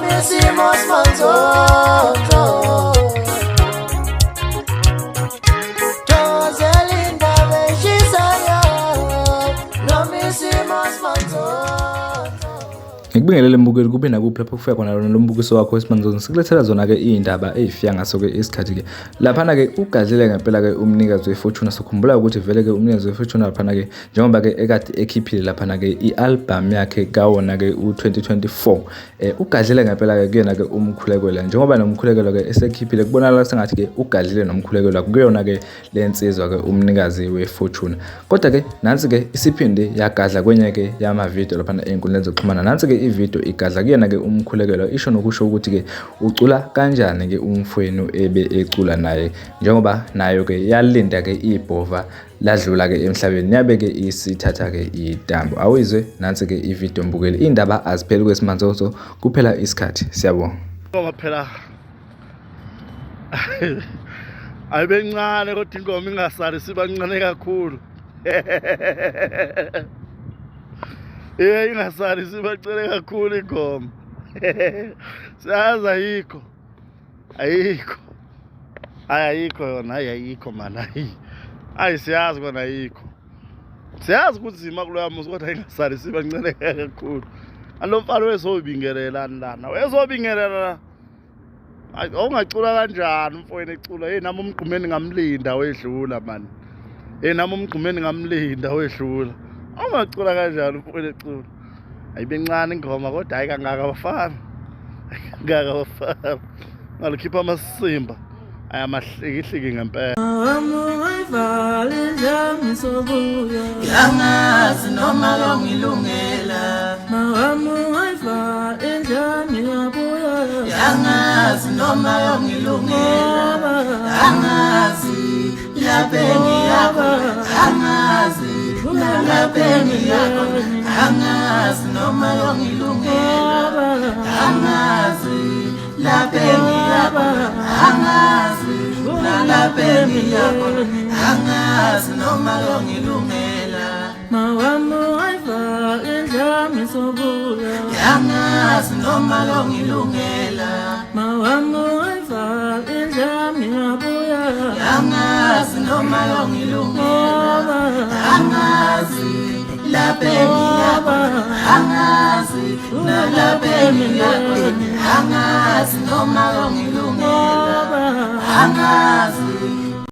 Noma isimo simanzonzo. Thokozela indaba eshisayo. Noma isimo simanzonzo. Ngikubingelele mbukeli kube nakuphi lapho kufika khona lona lo mbukiso wakho wesimanzonzo sikulethela zona-ke iy'ndaba ey'fika ngaso-ke isikhathi-ke laphana-ke ugadlile ngempela-ke umnikazi weFortuna. Sokhumbula ukuthi vele-ke umnikazi weFortuna laphana-ke njengoba-ke ekade ekhiphile laphana-ke i-album yakhe kawona-ke u-2024 ugadlile ngempela-ke kuyena-ke uMkhulekela, njengoba noMkhulekelo-ke esekhiphile kubonakala sengathi-ke ugadlile noMkhulekelo kuyona-ke le nsizwa-ke umnikazi weFortuna. Kodwa-ke nansi-ke isiphinde yagadla kwenye-ke yamavidiyo laphana ey'nkundleni zokuxhumana. Nansi-ke ividiyo igadla kuyena-ke uMkhulekelo, isho nokusho ukuthi-ke ucula kanjani-ke umfwenu ebe ecula naye, njengoba nayo-ke yalinda-ke ibhova ladlula-ke emhlabeni yabe-ke isithatha-ke itambo. Awuyizwe nansi-ke ividiyo mbukeli, iy'ndaba azipheli kwesimanzozo kuphela isikhathi. Siyabonga. Ngoba phela ayibencane kodwa ingoma ingasali sibancane kakhulu. Ingasali sibacele kakhulu ingoma. Siyazi ayikho. Ayikho. Hayi ayikho yona, hayi ayikho man, hayi. Hayi siyazi kona ayikho. Siyazi kunzima kuloya muzi kodwa ingasali sibancane kakhulu. Alo mfana wezobingelelani lana? Wezobingelela la. Hayi awungacula kanjani umfowenu ecula? Hey nami umgqumeni ngamlinda wedlula man. Hey nami umgqumeni ngamlinda wedlula. Awungacula kanjani umfowenu ecula? Ayibencane ingoma kodwa hayi kangaka bafana. Kangaka bafana. Ngalikhipha amasimba. Ayamahlikihliki ngempela. Angazi noma yongilungela. Angazi noma yongilungela. Angazi lapho engiyakhona. Angazi nalapho engiyakhona. Angazi noma yongilungela. Angazi lapho engiyakhona. Angazi nalapho engiyakhona. Angazi noma yongilungela. Angazi noma yongilungela. Angazi noma yongilungela. Angazi lapho engiyakhona. Angazi nalapho engiyakhona. Angazi noma yongilungela. Angazi